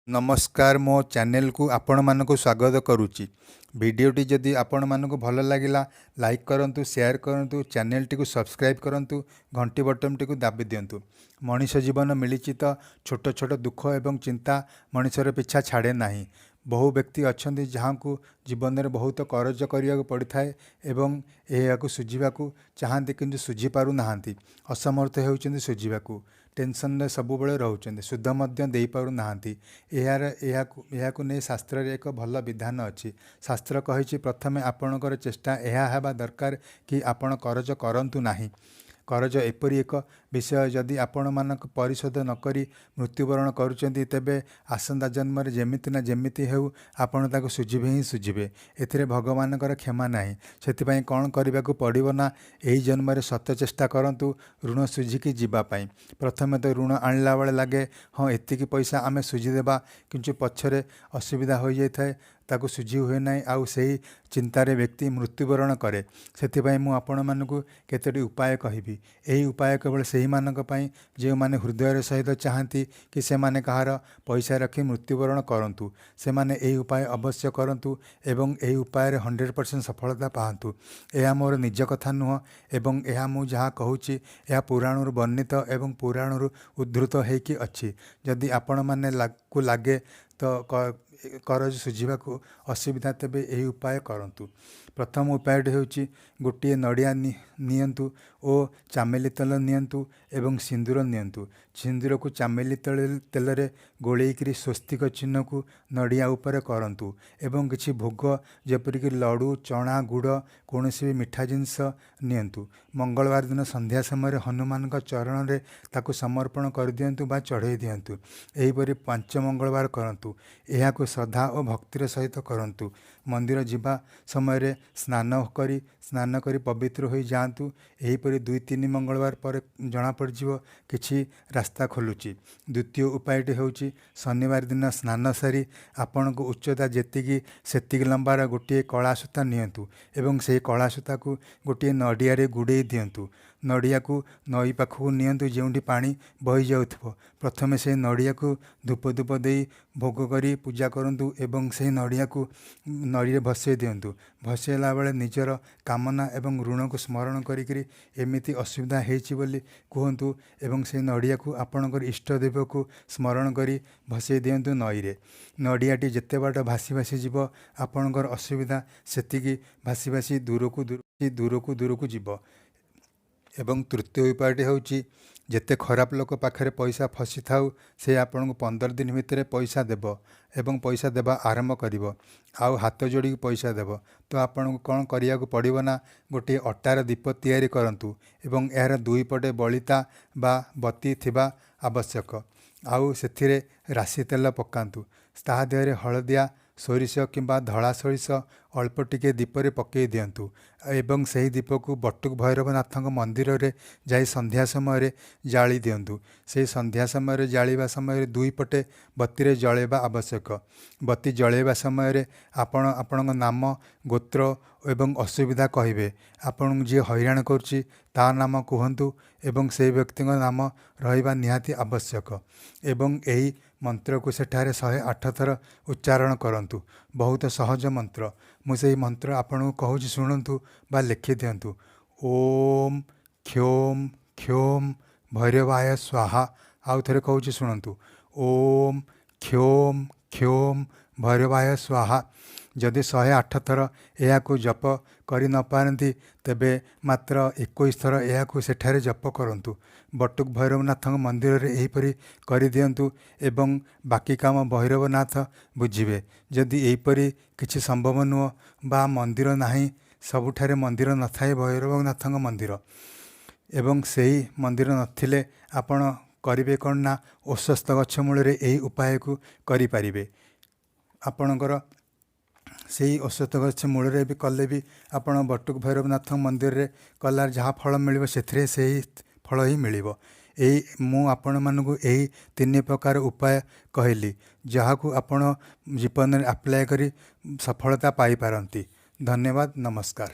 ନମସ୍କାର, ମୋ ଚ୍ୟାନେଲକୁ ଆପଣମାନଙ୍କୁ ସ୍ୱାଗତ କରୁଛି। ଭିଡ଼ିଓଟି ଯଦି ଆପଣମାନଙ୍କୁ ଭଲ ଲାଗିଲା, ଲାଇକ୍ କରନ୍ତୁ, ସେୟାର କରନ୍ତୁ, ଚ୍ୟାନେଲଟିକୁ ସବସ୍କ୍ରାଇବ୍ କରନ୍ତୁ, ଘଣ୍ଟି ବଟନଟିକୁ ଦାବି ଦିଅନ୍ତୁ। ମଣିଷ ଜୀବନ ମିଳିଛି ତ ଛୋଟ ଛୋଟ ଦୁଃଖ ଏବଂ ଚିନ୍ତା ମଣିଷର ପିଛା ଛାଡ଼େ ନାହିଁ। ବହୁ ବ୍ୟକ୍ତି ଅଛନ୍ତି ଯାହାଙ୍କୁ ଜୀବନରେ ବହୁତ କରଜ କରିବାକୁ ପଡ଼ିଥାଏ ଏବଂ ଏହାକୁ ଶୁଝିବାକୁ ଚାହାନ୍ତି, କିନ୍ତୁ ଶୁଝି ପାରୁନାହାନ୍ତି, ଅସମର୍ଥ ହେଉଛନ୍ତି ଶୁଝିବାକୁ, ଟେନସନରେ ସବୁବେଳେ ରହୁଛନ୍ତି, ସୁଧ ମଧ୍ୟ ଦେଇପାରୁନାହାନ୍ତି। ଏହାର ଏହାକୁ ଏହାକୁ ନେଇ ଶାସ୍ତ୍ରରେ ଏକ ଭଲ ବିଧାନ ଅଛି। ଶାସ୍ତ୍ର କହିଛି, ପ୍ରଥମେ ଆପଣଙ୍କର ଚେଷ୍ଟା ଏହା ହେବା ଦରକାର କି ଆପଣ କରଜ କରନ୍ତୁ ନାହିଁ। କରଜ ଏପରି ଏକ ବିଷୟ, ଯଦି ଆପଣମାନଙ୍କ ପରିଶୋଧ ନକରି ମୃତ୍ୟୁବରଣ କରୁଛନ୍ତି, ତେବେ ଆସନ୍ତା ଜନ୍ମରେ ଯେମିତି ନା ଯେମିତି ହେଉ ଆପଣ ତାକୁ ଶୁଝିବେ ହିଁ ଶୁଝିବେ। ଏଥିରେ ଭଗବାନଙ୍କର କ୍ଷମା ନାହିଁ। ସେଥିପାଇଁ କ'ଣ କରିବାକୁ ପଡ଼ିବ ନା, ଏହି ଜନ୍ମରେ ସତ ଚେଷ୍ଟା କରନ୍ତୁ ଋଣ ଶୁଝିକି ଯିବା ପାଇଁ। ପ୍ରଥମେ ତ ଋଣ ଆଣିଲା ବେଳେ ଲାଗେ, ହଁ, ଏତିକି ପଇସା ଆମେ ଶୁଝିଦେବା, କିନ୍ତୁ ପଛରେ ଅସୁବିଧା ହୋଇଯାଇଥାଏ, ତାକୁ ଶୁଝି ହୁଏ ନାହିଁ ଆଉ ସେହି ଚିନ୍ତାରେ ବ୍ୟକ୍ତି ମୃତ୍ୟୁବରଣ କରେ। ସେଥିପାଇଁ ମୁଁ ଆପଣମାନଙ୍କୁ କେତୋଟି ଉପାୟ କହିବି। ଏହି ଉପାୟ କେବଳ ସେହିମାନଙ୍କ ପାଇଁ ଯେଉଁମାନେ ହୃଦୟର ସହିତ ଚାହାନ୍ତି କି ସେମାନେ କାହାର ପଇସା ରଖି ମୃତ୍ୟୁବରଣ କରନ୍ତୁ। ସେମାନେ ଏହି ଉପାୟ ଅବଶ୍ୟ କରନ୍ତୁ ଏବଂ ଏହି ଉପାୟରେ 100% ସଫଳତା ପାଆନ୍ତୁ। ଏହା ମୋର ନିଜ କଥା ନୁହଁ ଏବଂ ଏହା ମୁଁ ଯାହା କହୁଛି, ଏହା ପୁରାଣରୁ ବର୍ଣ୍ଣିତ ଏବଂ ପୁରାଣରୁ ଉଦ୍ଧୃତ ହେଇକି ଅଛି। ଯଦି ଆପଣମାନେ କୁ ଲାଗେ ତ କରଜ ଶୁଝିବାକୁ ଅସୁବିଧା, ତେବେ ଏହି ଉପାୟ କରନ୍ତୁ। ପ୍ରଥମ ଉପାୟଟି ହେଉଛି, ଗୋଟିଏ ନଡ଼ିଆ ନିଅନ୍ତୁ ଓ ଚାମେଲି ତେଲ ନିଅନ୍ତୁ ଏବଂ ସିନ୍ଦୁର ନିଅନ୍ତୁ। ସିନ୍ଦୁରକୁ ଚାମେଲି ତେଲରେ ଗୋଳେଇକରି ସ୍ୱସ୍ତିକ ଚିହ୍ନକୁ ନଡ଼ିଆ ଉପରେ କରନ୍ତୁ ଏବଂ କିଛି ଭୋଗ ଯେପରିକି ଲଡ଼ୁ, ଚଣା, ଗୁଡ଼, କୌଣସି ବି ମିଠା ଜିନିଷ ନିଅନ୍ତୁ। ମଙ୍ଗଳବାର ଦିନ ସନ୍ଧ୍ୟା ସମୟରେ ହନୁମାନଙ୍କ ଚରଣରେ ତାକୁ ସମର୍ପଣ କରିଦିଅନ୍ତୁ ବା ଚଢ଼େଇ ଦିଅନ୍ତୁ। ଏହିପରି 5 ମଙ୍ଗଳବାର କରନ୍ତୁ। ଏହାକୁ ଶ୍ରଦ୍ଧା ଓ ଭକ୍ତିର ସହିତ କରନ୍ତୁ। ମନ୍ଦିର ଯିବା ସମୟରେ ସ୍ନାନ କରି ପବିତ୍ର ହୋଇ ଯାଆନ୍ତୁ। ଏହିପରି 2-3 ମଙ୍ଗଳବାର ପରେ ଜଣାପଡ଼ିଯିବ କିଛି ରାସ୍ତା ଖୋଲୁଛି। ଦ୍ୱିତୀୟ ଉପାୟଟି ହେଉଛି, ଶନିବାର ଦିନ ସ୍ନାନ ସାରି ଆପଣଙ୍କ ଉଚ୍ଚତା ଯେତିକି ସେତିକି ଲମ୍ବାର ଗୋଟିଏ କଳା ସୂତା ନିଅନ୍ତୁ ଏବଂ ସେହି କଳା ସୂତାକୁ ଗୋଟିଏ ନଡ଼ିଆରେ ଗୁଡ଼େଇ ଦିଅନ୍ତୁ। ନଡ଼ିଆକୁ ନଈ ପାଖକୁ ନିଅନ୍ତୁ, ଯେଉଁଠି ପାଣି ବହିଯାଉଥିବ। ପ୍ରଥମେ ସେହି ନଡ଼ିଆକୁ ଧୂପ ଦୀପ ଦେଇ ଭୋଗ କରି ପୂଜା କରନ୍ତୁ ଏବଂ ସେହି ନଡ଼ିଆକୁ ନଈରେ ଭସେଇ ଦିଅନ୍ତୁ। ଭସେଇଲା ବେଳେ ନିଜର କାମନା ଏବଂ ଋଣକୁ ସ୍ମରଣ କରିକିରି ଏମିତି ଅସୁବିଧା ହେଇଛି ବୋଲି କୁହନ୍ତୁ ଏବଂ ସେହି ନଡ଼ିଆକୁ ଆପଣଙ୍କର ଇଷ୍ଟ ଦେବକୁ ସ୍ମରଣ କରି ଭସେଇ ଦିଅନ୍ତୁ ନଈରେ। ନଡ଼ିଆଟି ଯେତେ ବାଟ ଭାସି ଭାସି ଯିବ, ଆପଣଙ୍କର ଅସୁବିଧା ସେତିକି ଭାସି ଭାସି ଦୂରକୁ ଦୂରକୁ ଦୂରକୁ ଯିବ। ଏବଂ ତୃତୀୟ ଉପାୟଟି ହେଉଛି, ଯେତେ ଖରାପ ଲୋକ ପାଖରେ ପଇସା ଫସିଥାଉ, ସେ ଆପଣଙ୍କୁ 15 ଦିନ ଭିତରେ ପଇସା ଦେବ ଏବଂ ପଇସା ଦେବା ଆରମ୍ଭ କରିବ ଆଉ ହାତ ଯୋଡ଼ିକି ପଇସା ଦେବ। ତ ଆପଣଙ୍କୁ କ'ଣ କରିବାକୁ ପଡ଼ିବ ନା, ଗୋଟିଏ ଅଟାର ଦୀପ ତିଆରି କରନ୍ତୁ ଏବଂ ଏହାର ଦୁଇ ପଟେ ବଳିତା ବା ବତି ଥିବା ଆବଶ୍ୟକ। ଆଉ ସେଥିରେ ରାଶି ତେଲ ପକାନ୍ତୁ। ତାହା ଦେହରେ ହଳଦିଆ ସୋରିଷ କିମ୍ବା ଧଳା ସୋରିଷ ଅଳ୍ପ ଟିକେ ଦୀପରେ ପକାଇ ଦିଅନ୍ତୁ ଏବଂ ସେହି ଦୀପକୁ ବଟୁକ ଭୈରବନାଥଙ୍କ ମନ୍ଦିରରେ ଯାଇ ସନ୍ଧ୍ୟା ସମୟରେ ଜାଳି ଦିଅନ୍ତୁ। ସେହି ସନ୍ଧ୍ୟା ସମୟରେ ଜାଳିବା ସମୟରେ ଦୁଇ ପଟେ ବତିରେ ଜଳାଇବା ଆବଶ୍ୟକ। ବତି ଜଳାଇବା ସମୟରେ ଆପଣ ଆପଣଙ୍କ ନାମ, ଗୋତ୍ର ଏବଂ ଅସୁବିଧା କହିବେ। ଆପଣଙ୍କୁ ଯିଏ ହଇରାଣ କରୁଛି ତା ନାମ କୁହନ୍ତୁ ଏବଂ ସେହି ବ୍ୟକ୍ତିଙ୍କ ନାମ ରହିବା ନିହାତି ଆବଶ୍ୟକ ଏବଂ ଏହି ମନ୍ତ୍ରକୁ ସେଠାରେ 108 ଥର ଉଚ୍ଚାରଣ କରନ୍ତୁ। ବହୁତ ସହଜ ମନ୍ତ୍ର। ମୁଁ ସେହି ମନ୍ତ୍ର ଆପଣଙ୍କୁ କହୁଛି, ଶୁଣନ୍ତୁ ବା ଲେଖିଦିଅନ୍ତୁ। ଓମ୍ କ୍ଷୋମ୍ କ୍ଷୋମ୍ ଭୈରବାୟ ସ୍ୱାହା। ଆଉ ଥରେ କହୁଛି, ଶୁଣନ୍ତୁ। ଓମ୍ କ୍ଷୋମ୍ କ୍ଷୋମ୍ ଭୈରବାୟ ସ୍ୱାହା। ଯଦି 108 ଥର ଏହାକୁ ଜପ କରି ନପାରନ୍ତି, ତେବେ ମାତ୍ର 21 ଥର ଏହାକୁ ସେଠାରେ ଜପ କରନ୍ତୁ। ବଟୁକ ଭୈରବନାଥଙ୍କ ମନ୍ଦିରରେ ଏହିପରି କରିଦିଅନ୍ତୁ ଏବଂ ବାକି କାମ ଭୈରବନାଥ ବୁଝିବେ। ଯଦି ଏହିପରି କିଛି ସମ୍ଭବ ନୁହଁ ବା ମନ୍ଦିର ନାହିଁ, ସବୁଠାରେ ମନ୍ଦିର ନଥାଏ ଭୈରବନାଥଙ୍କ ମନ୍ଦିର, ଏବଂ ସେହି ମନ୍ଦିର ନଥିଲେ ଆପଣ କରିବେ କ'ଣ ନା, ଅଶ୍ୱତ୍ଥ ଗଛ ମୂଳରେ ଏହି ଉପାୟକୁ କରିପାରିବେ। ଆପଣଙ୍କର ସେଇ ଅଶ୍ୱତ୍ଥ ଗଛ ମୂଳରେ ବି କଲେ ବି, ଆପଣ ବଟୁକ ଭୈରବନାଥ ମନ୍ଦିରରେ କଲାର ଯାହା ଫଳ ମିଳିବ, ସେଥିରେ ସେହି ଫଳ ହିଁ ମିଳିବ। ଏଇ ମୁଁ ଆପଣମାନଙ୍କୁ ଏହି ତିନି ପ୍ରକାର ଉପାୟ କହିଲି, ଯାହାକୁ ଆପଣ ଜୀବନରେ ଆପ୍ଲାଏ କରି ସଫଳତା ପାଇପାରନ୍ତି। ଧନ୍ୟବାଦ, ନମସ୍କାର।